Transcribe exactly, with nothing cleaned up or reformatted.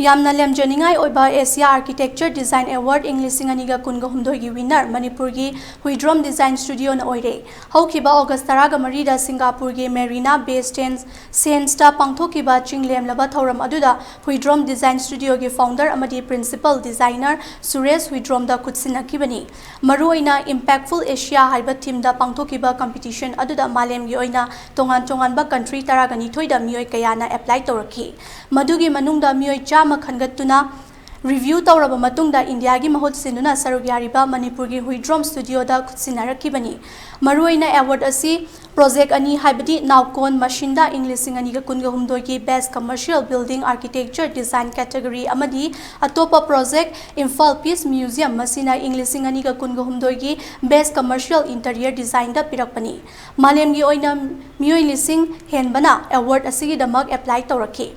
ꯌꯥꯝꯅ ꯂꯦꯝꯖꯅꯤꯡꯉꯥꯏ ꯑꯣꯏꯕ Asia Architecture Design Award ꯏꯪ ꯂꯤꯁꯤꯡ ꯑꯅꯤꯒ ꯀꯨꯟꯒ ꯍꯨꯝꯗꯣꯏꯒꯤ winner ꯃꯅꯤꯄꯨꯔꯒꯤ ꯍꯨꯏꯗ꯭ꯔꯣꯝ Design Studioꯅ ꯑꯣꯏꯔꯦ꯫ ꯍꯧꯈꯤꯕ August ꯇꯔꯥꯒ ꯃꯔꯤꯗ ꯁꯤꯡꯒꯥꯄꯨꯔꯒꯤ Marina Bay Sands, Sandsꯇ ꯄꯥꯡꯊꯣꯛꯈꯤꯕ ꯆꯤꯡ ꯂꯦꯝꯂꯕ ꯊꯧꯔꯝ ꯑꯗꯨꯗ ꯍꯨꯏꯗ꯭ꯔꯣꯝ Design Studioꯒꯤ founder ꯑꯃꯗꯤ principal designer ꯁꯨꯔꯦꯁ ꯍꯨꯏꯗ꯭ꯔꯣꯝꯗ ꯈꯨꯠꯁꯤꯟꯅꯈꯤꯕꯅꯤ꯫ ꯃꯔꯨꯑꯣꯏꯅ Impactful Asia ꯍꯥꯏꯕ themeꯗ ꯄꯥꯡꯊꯣꯛꯈꯤꯕ competition ꯑꯗꯨꯗ ꯃꯥꯂꯦꯝꯒꯤ ꯑꯣꯏꯅ ꯇꯣꯉꯥꯟ ꯇꯣꯉꯥꯟꯕ country ꯇꯔꯥꯒ ꯅꯤꯊꯣꯏꯗ ꯃꯤꯑꯣꯏ ꯀꯌꯥꯅ apply ꯇꯧꯔꯛꯈꯤ꯫ ꯃꯗꯨꯒꯤ ꯃꯅꯨꯡꯗ ꯃꯤꯑꯣꯏ ꯆꯥꯝꯃ ꯈꯟꯒꯠꯇꯨꯅ review ꯇꯧꯔꯕ ꯃꯇꯨꯡꯗ ꯏꯟꯗꯤꯌꯥꯒꯤ ꯃꯍꯨꯠ ꯁꯤꯟꯗꯨꯅ ꯁꯔꯨꯛ ꯌꯥꯔꯤꯕ ꯃꯅꯤꯄꯨꯔꯒꯤ ꯍꯨꯏꯗ꯭ꯔꯣꯝ Studioꯗ ꯈꯨꯠꯁꯤꯟꯅꯔꯛꯈꯤꯕꯅꯤ꯫ ꯃꯔꯨꯑꯣꯏꯅ award ꯑꯁꯤ project ꯑꯅꯤ, ꯍꯥꯏꯕꯗꯤ ꯅꯥꯎꯀꯣꯟ ꯃꯁꯤꯟꯗ ꯏꯪ ꯂꯤꯁꯤꯡ ꯑꯅꯤꯒ ꯀꯨꯟꯒ ꯍꯨꯝꯗꯣꯏꯒꯤ Best Commercial Building Architecture Design category ꯑꯃꯗꯤ ꯑꯇꯣꯞꯄ project Imphal Peace Museum ꯃꯁꯤꯅ ꯏꯪ ꯂꯤꯁꯤꯡ ꯑꯅꯤꯒ ꯀꯨꯟꯒ ꯍꯨꯝꯗꯣꯏꯒꯤ Best Commercial Interior Designꯗ ꯄꯤꯔꯛꯄꯅꯤ꯫ ꯃꯥꯂꯦꯝꯒꯤ ꯑꯣꯏꯅ ꯃꯤꯑꯣꯏ ꯂꯤꯁꯤꯡ ꯍꯦꯟꯕꯅ award ꯑꯁꯤꯒꯤꯗꯃꯛ apply ꯇꯧꯔꯛꯈꯤ꯫